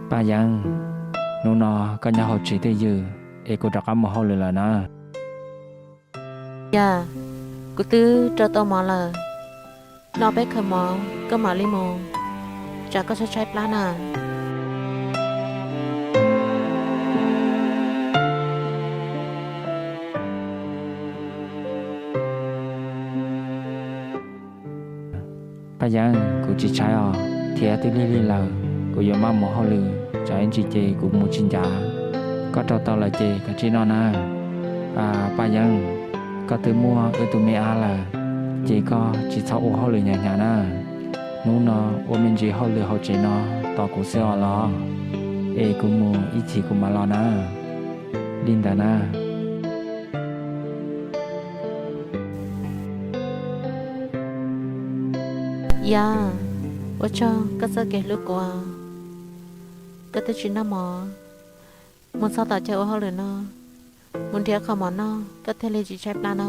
Paj Yeeb, hnub no koj nyob hauv tsev twj ywm es kuv rov qab mus hauj lwm lawm na. Yog, kuv twb rau tau mov lawm, no peb khaws mov koj mam li mus, tsam koj tshaib tshaib plab na. Paj Yeeb, kuv tsis tshaib os, thiab twb lig lig lawm, kuv yuav maj mus hauj lwm, tsam ib ntsis ces kuv mus tsis ncav. Koj rau tau lawm ces koj cia li noj na. Paj Yeeb, koj twb muaj wb tus me ab lawm, ces koj tsis txhob ua hauj lwm hnyav hnyav na. Hnub no ua me ntsis hauj lwm hauv tsev no tos kuv xwb os los, es kuv mus ib chim kuv mam los na. Li ntawd na. Yog, ua tsaug koj txoj kev hlub kuv, koj twb tsis noj mov, mus txog tom chaw ua hauj lwm no, mus nrhiav qhov mov noj koj thiaj li tsis tshaib plab na.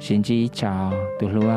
Sib ntsib ib tsam tus hlub.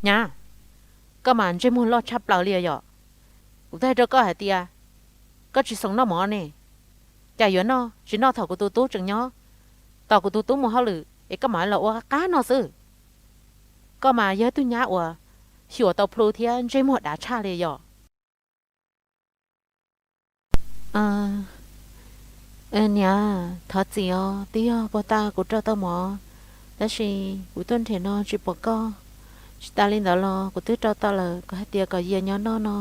Nyab, koj mas ntsej muag loj tshaj plaws li yom. Kuv twb hais rau koj hais tias koj tsis xoo noj mov ne, cas yuav noj tsis noj thaum kuv tus tub tseem nyob, tos kuv tus tub mus hauj lwm es koj mam los ua qab qab no xwb. Koj mas yog ib tug nyab uas xyuam tau plhu thiab ntsej muag dav tshaj li yom. Niam, thov txim os, twb yog puag ta kuv rau tau mov, tab sis kuv tuaj nrhiav no tsis pom koj. Tsis tas li ntawd los kuv twb rau tau lawm, koj hais tias kom Yias nyob noj no,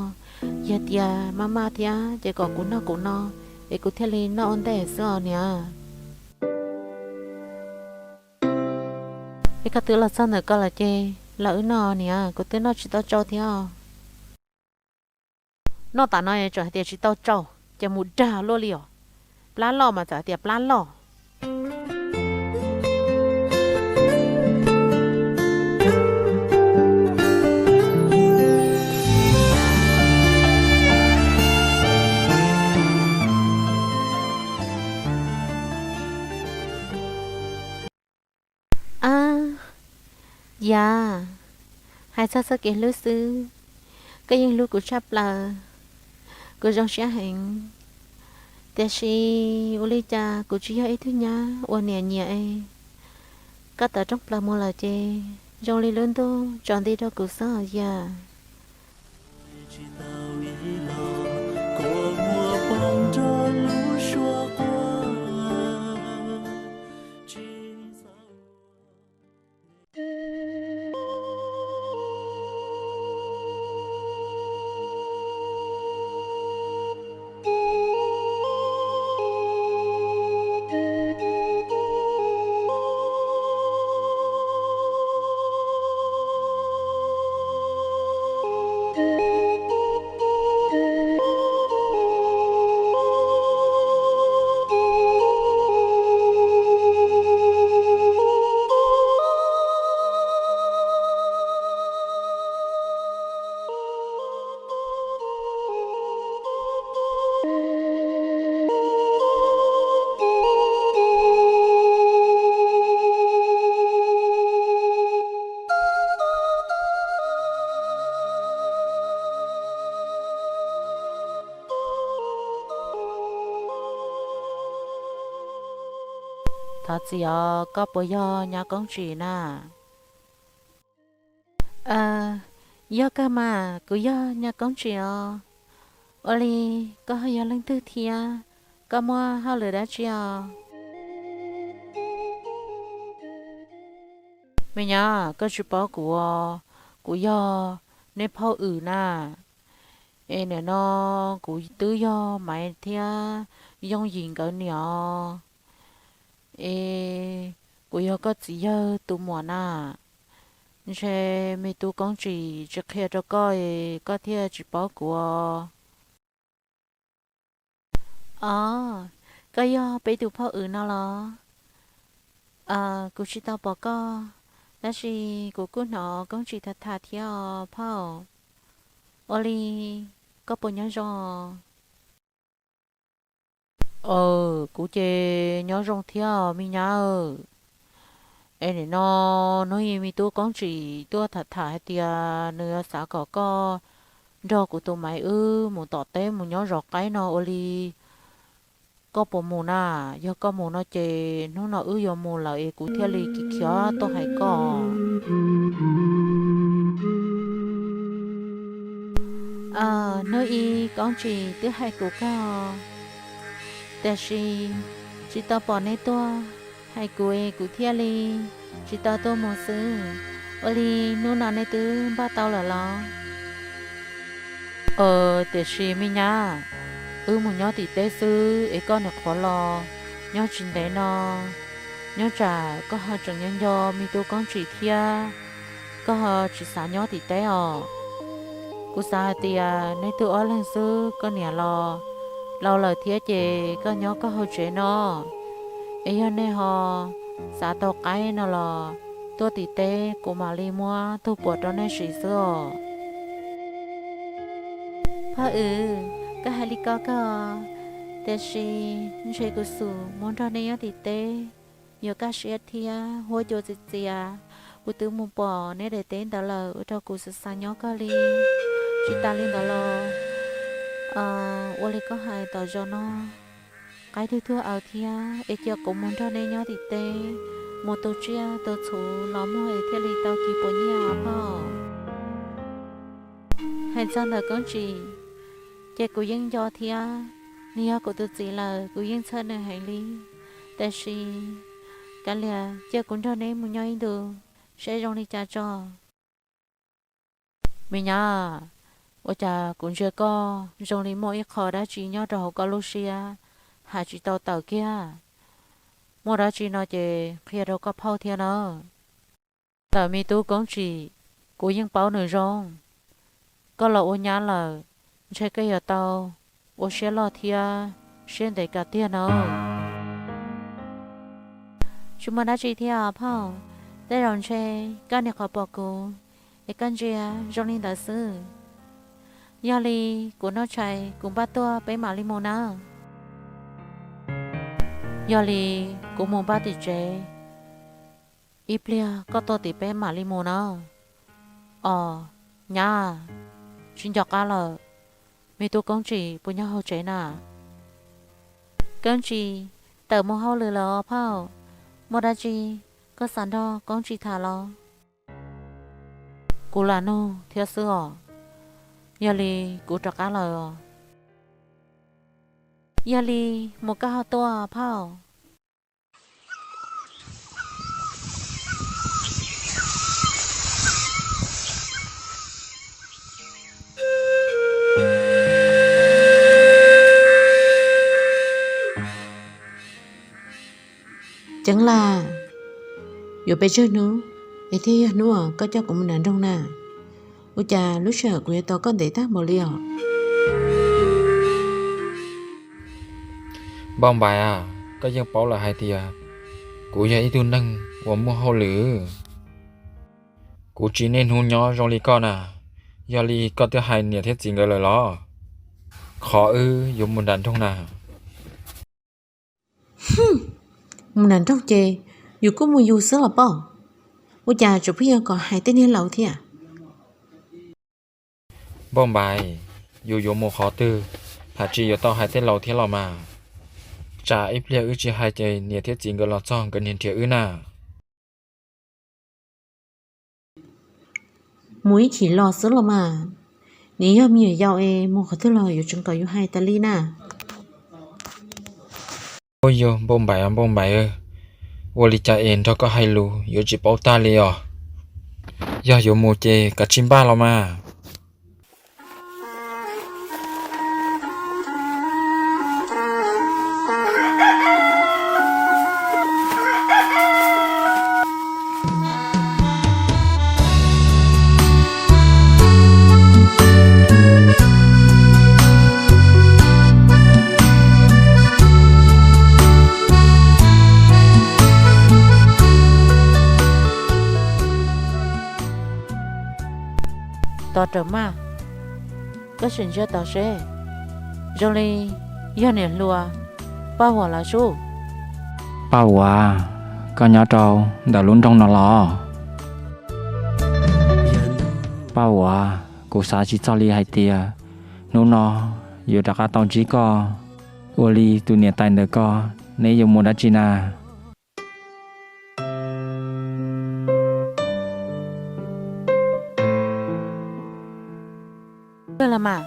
Yias tias maj maj thiab ces kom kuv noj kuv no, es kuv thiaj li noj ua ntej xwb os niam. Es koj twb los txog ntawm ko lawm ces los wb noj niam, kuv twb noj tsis tau tsau thiab. Noj tas no tseem hais tias tsis tau tsau, ces mus dag luaj li os. Plab loj mas txawm hais tias plab loj. Ab, Yas, hais txog txoj kev hlub xwb, koj yeej hlub kuv tshaj plaws, kuv zoo siab heev. Tiam sis ua li cas kuv tsis yog ib tug nyab uas niam nyiam es, koj tawm rooj plaws mus lawm ces zoo li lub ntuj tsaus nti rau kuv xwb os Yas. Thov txim os, koj puas yog nyab Koob Tsim na? Yog kawg mas, kuv yog nyab Koob Tsim os. Ua li koj ho yog leej twg thiab? Koj muaj hauj lwm dab tsi os? Me nyab, koj tsis paub kuv os, kuv yog neb phauj Wm na. Es nim no kuv twb yog Maiv thiab Yooj Yim nkawd niam os. Es kuv yog koj txiv yawg tus muam na. Ntshe me tub Koob Tsim tsis qhia rau koj es koj thiaj tsis paub kuv os. Os, koj yog peb tus phauj Wm no los? Kuv tsis tau pom koj, tab sis kuv kuj hnov Koob Tsim tham tham thiab os phauj. Ua li koj puas nyob zoo? Aw, kuv ces nyob zoo thiab me nyab. Es nim no hnub ib me tub Koob Tsim tuaj tham tham hais tias nws yuav xav kom koj nrog kuv tus Maiv wb mus tom teb mus nyob zov qaib no, ua li koj puas mus na? Yog koj mus no ces hnub no wb yuav mus lawm es kuv thiaj li khiav tuaj hais koj. Hnub ib Koob Tsim twb hais kuv kawg, tiam sis tsis tau pom neb tuaj hais kuv es kuv thiaj li tsis tau tuaj mus xwb. Ua li hnub no neb twb npaj tau lawm los? Tiam sis me nyab, wb mus nyob tim teb xwb es koj nim qhuav los nyob tsis ntev no, nyob tsam koj ho tseem nco nco me tub Koob Tsim thiab koj ho tsis xav nyob tim teb os. Kuv xav hais tias neb tuaj ob leeg xwb, koj niam los laus lawm thiab ces koj nyob koj hauv tsev no. Es yog nej ho xav tau qaib no los tuaj tim teb kuv mam li muab tug puam rau nej siv xwb os. Phauj Wm, koj hais li ko kawg, tiam sis ntshe kuv xum mus nrog nej nyob tim teb yuav kaj siab thiab huab cua txias txias. Kuv twb mus pom neb daim teb ntawd lawm ua rau kuv xav xav nyob kawg li. Tsis tas li ntawd los, ua li koj hais tom zos no qaib twb tuag aws thiab, es cia kuv mus nrog nej nyob tim teb, mus tu tsiaj tu txhuv los muag es thiaj li tau kis puas nyiaj os phauj. Hais txog ntawm Koob Tsim, ces kuv yeej nco thiab, nws yog kuv tus txiv lawm kuv yeej txhawj nws heev li. Tiam sis kav liam cia kuv nrog neb mus nyob ib ntus seb zoo li cas tso. Me nyab, ua cas kuv ntsia koj zoo li muaj ib qho dab tsi nyob rau hauv koj lub siab, hais tsis tau tawm kiag. Muaj dab tsi no ces qhia rau koj phauj thiab na. Ntawm me tub Koob Tsim, kuv yeej paub nws zoo. Koj los ua nyab lawm, ntshe koj yuav tau ua siab loj thiab siab ntev kiag tiag na. Tsis muaj dab tsi thiab os phauj, tej zaum ntshe koj nim qhuav pom kuv es koj ntsia zoo li ntawd xwb. Yog li kuv noj tshais kuv npaj tuaj peb mam li mus nawb. Yog li kuv mus npaj tim tsev, ib pliag koj tuaj tim peb mam li mus nawb. Os, nyab, tsis nco qab lawm, me tub Koob Tsim puas nyob hauv tsev na? Koob Tsim tawm mus hauj lwm lawm os phauj. Muaj dab tsi koj xav nrog Koob Tsim tham los? Kuv lam nug thiab xwb os. Yog li kuv rov qab lawm os. Yog li mus koj ho tuaj phauj. Ceev Laj, yuav pes tsawg hnub es thiaj yog hnub uas koj coj kuv mus nram nroog na? Ua cas lub sij hawm kuv yuav tos koj ntev tag npaum li os? Npauj Npais a, koj yeej paub lawm hais tias kuv yog ib tug neeg uas muaj hauj lwm. Kuv tsis niaj hnub nyob zoo li koj na, yog li koj twb hais niam thiab txiv nkawd lawm los? Qhov wb yuav mus nram nroog na. Mus nram nroog ces yus kuj mus yus xwb los poj. Ua cas tseem pheej yuav kom hais tej niag laus thiab? Npauj Npais, yus yuav mus qhov twg, hais tsis yuav tau hais tej laus thiab los mas. Tsam ib pliag wb tsis hais ces niam thiab txiv nkawd los txog nkawd niaj nrhiav wb na. Mus ib chim los xwb los mas, nws yog me nyuam yaus es mus qhov twg los yuav tseem kom yus hais tas li na. Ub, yog Npauj Npaim, Npauj Npaim, ua li cas es nrog koj hais lus yuav tsis paub tag li os? Yog yuav mus ces kav tsij npaj los mas. Tos rawm maj, koj sim ntsia tos seb, zoo li yog niam hluas Paj Vuam lawv sub. Paj Vuam, koj nyob rau ntawm lub nroog no los? Paj Vuam, kuv xav tsis txog li hais tias hnub no yuav rov qab tau ntsib koj. Ua li tus niam tais ntawm koj, neb yuav mus dab tsi na? Kawg los mas,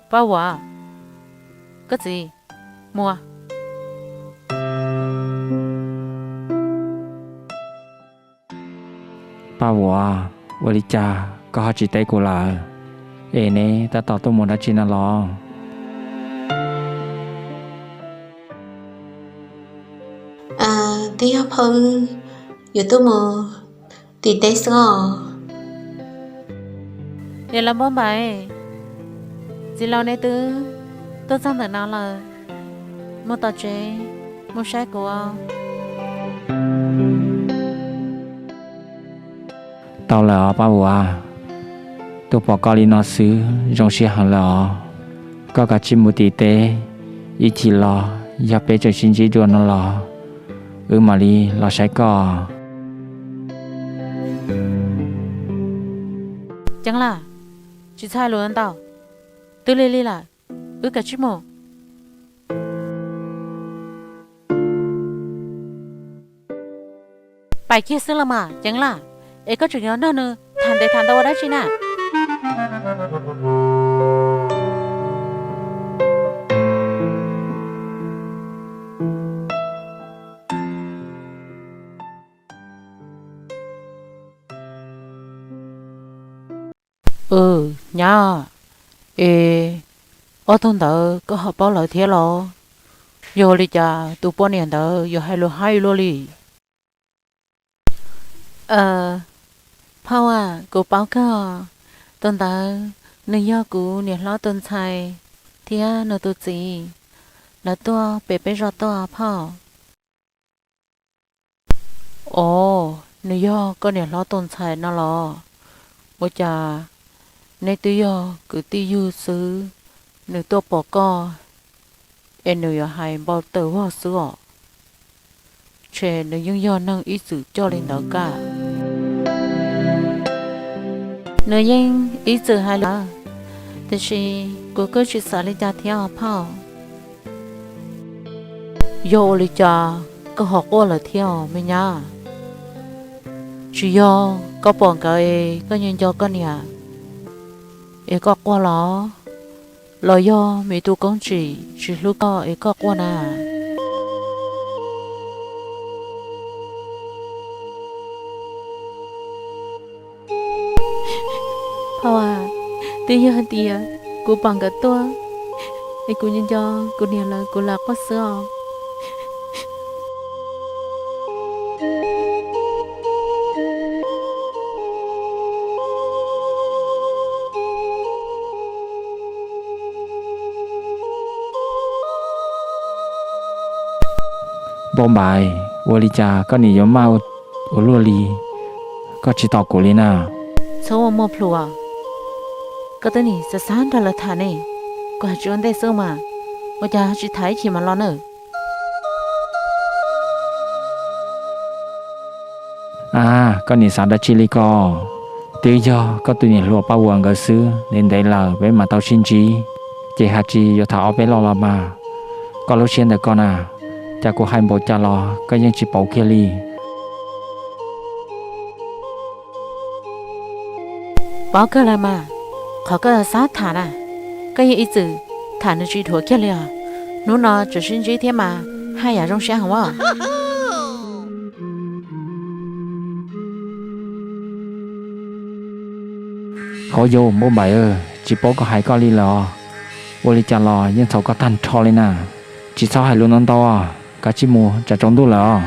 Paj Vuam, koj txiv, mus. Paj Vuam, ua li cas koj ho tsis teb kuv lawm, es neb tab tom tuaj mus dab tsi no los? Twb yog phauj wb yuav tuaj mus tim teb xwb os. Niam laus Npauj Npaim, txiv laus neb twb tuaj txog ntawm no lawm, mus tom tsev mus saib kuv. Tau lawm os Paj Vuam, tuaj pom koj li no xwb zoo siab heev lawm os. Koj kav tsij mus tim teb, ib chim los yog peb tseem sib ntsib dua no los wb mam li los saib koj. Ceev Laj, tsis txhais lus ntau, twb lig lig lawm, wb kav tsij mus. Pais kiag xwb los mas Ceev Laj, es koj tseem yuav nrog nws tham ntev tham ntau ua dab tsi na? Nyab, es ob tug ntawd koj ho paub lawv thiab los? Yog li cas tus poj niam ntawd yuav hais lus haib luaj li? Phauj, kuv paub kawg, tus ntawd nws yog kuv niam hlob tus ntxhais thiab nws tus txiv, lawv tuaj pem peb zos tuaj phauj. Os, nws yog koj niam hlob tus ntxhais no los? Ua cas neb twb yog kwv tij yug xwb, nws tuaj pom koj es nws yuav hais npau taws vog xwb os? Ntshe nws yeej yog neeg ib txwm coj li ntawd kawg. Nws yeej ib txwm hais li ntawd, tiam sis kuv kuj tsis xav li cas thiab os phauj. Yog ua li cas koj ho quaj lawm thiab os me nyab? Tsis yog koj pom nkawd es koj nco nco koj niam es koj quaj los? Los yog me tub Koob Tsim tsis hlub koj es koj quaj na? Phauj, twb yog hais tias kuv pom nkawd tuaj es kuv nco nco kuv niam lawv kuv lam quaj xwb os. Npauj Npaim, ua li cas koj nim yuav maj ua luaj li, koj tsis tos kuv li na? Txhob ua muaj plhus, koj twb nim xav xav nrog lawv tham ne, kuv hais tsis ua ntej xwb mas, ua cas tsis tham ib chim mas los na? A, koj nim xav dab tsi li ko? Twb yog koj tus niam hluas Paj Vuam nkawd xwb, ntev ntev lawm peb mam tau sib ntsib, ces haj tsis yuav tham ob peb lo los mas, koj lub siab ntawm koj na. Cas kuv hais npaum cas los koj yeej tsis pauv kiag li. Paub kawg lawm mas, qhov koj xav tham na, koj yeej ib txwm tham nws tsis dhuav kiag li os. Hnub no tseem sib ntsib thiab mas haj yam zoo siab heev os. Hauv yus Npauj Npaim, tsis paub koj hais koj li lawm os. Ua li cas los yeej txhaum koj tag nrho li na. Tsis txhob hais lus ntau ntau, kav tsij mus tsam tsaus ntuj lawm os.